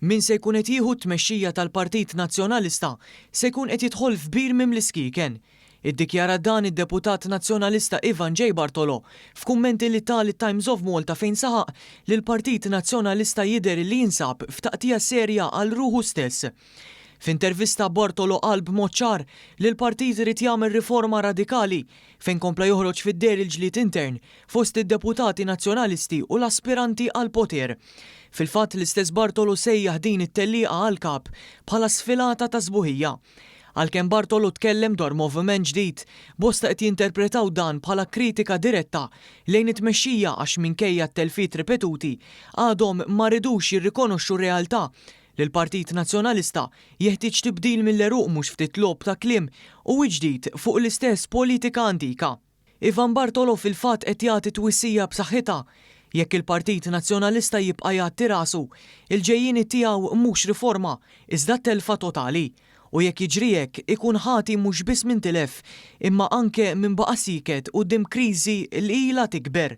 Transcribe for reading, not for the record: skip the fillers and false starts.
Min se jkun qed jieħu t-tmexxija tal-Partit Nazzjonalista se jkun qed jidħol f'bir mimli skieken. Iddikjara dan id-Deputat Nazzjonalista Ivan J. Bartolo f'kummenti li ta lit-Times of Malta fejn saħaq li l-Partit Nazzjonalista jidher li jinsab f'taqtigħa serja għal ruħu stess. F'intervista Bartolo qal b'mod ċar li l-partit irid jagħmel riforma radikali fejn kompla joħroġ fid-deher il-ġlied intern fost id-deputati Nazzjonalisti u l-aspiranti għall-poter. Fil-fatt l-istess Bartolo sejjaħ din it-tellieqa għall-kap bħala sfilata ta' sbuħija. Għalkemm Bartolo tkellem dwar moviment ġdid, bosta qed jinterpretaw dan bħala kritika diretta lejn it-tmexxija għax minkejja t-telfiet ripetuti għadhom ma ridux jirrikonoxxu r-realtà li l-Partit Nazzjonalista jeħtieġ tibdil mill-għeruq mhux ftit logħob ta' kliem u ġdid fuq l-istess politika antika. Ivan Bartolo fil-fatt qed jagħti twissija b'saħħitha jekk il-Partit Nazzjonalista jibqa' jgħatti rasu, il-ġejjieni tiegħu mhux riforma iżda telfa totali. U jekk jiġri hekk ikun ħati mhux biss min tilef imma anke min baqa' sieket quddiem kriżi li ilha tikber.